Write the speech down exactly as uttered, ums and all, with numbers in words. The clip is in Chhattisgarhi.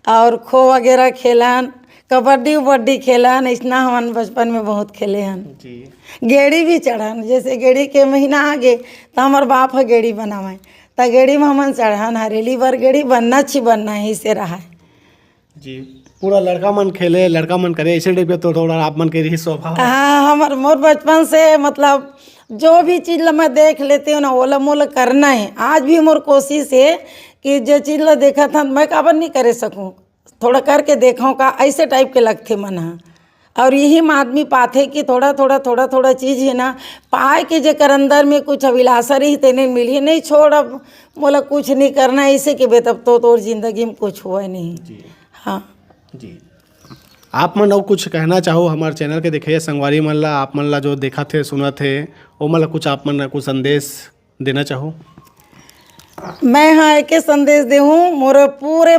और खो वगैरह खेलन, कबड्डी उबड्डी खेलन, अइसना हमन बचपन में बहुत खेले हन। जी। गेड़ी भी चढ़न, जैसे गेड़ी के महीना आ गे तो हमर बाप ह गेड़ी बनावे, त गेड़ी में हमन चढ़न, हरेली बर गेड़ी बनना छी बनना ही से रहा है। जी। पूरा लड़का मन खेले, लड़का मन करे, ऐसे टाइप के तो थोड़ा आप मन के रही स्वभाव। हाँ, हमर मोर बचपन से मतलब जो भी चीज ला मैं देख लेती हूँ ना, ओला मोला करना है। आज भी मोर कोशिश है कि जो चीज ला देखत हन मैं काबर नहीं करे सकूँ, थोड़ा करके देखो का, ऐसे टाइप के लगथे मन ह। और यही में आदमी पाथे कि थोड़ा थोड़ा थोड़ा थोड़ा चीज है ना, पाए के जेकर अंदर में कुछ अभिलाषा रही तेने मिली नहीं, छोड़ अब मोला कुछ नहीं करना है, ऐसे के बे तब तो तोर जिंदगी में कुछ हुआ नहीं। जी। हाँ। जी। आप मन अउ कुछ कहना चाहो हमारे चैनल के देखे संगवारी मन ला, आप मन ला जो देखत हे सुनत हे, ओ मन ला कुछ आप मन ला कुछ संदेश देना चाहो? मैं हाँ एक संदेश देहूँ मोर पूरे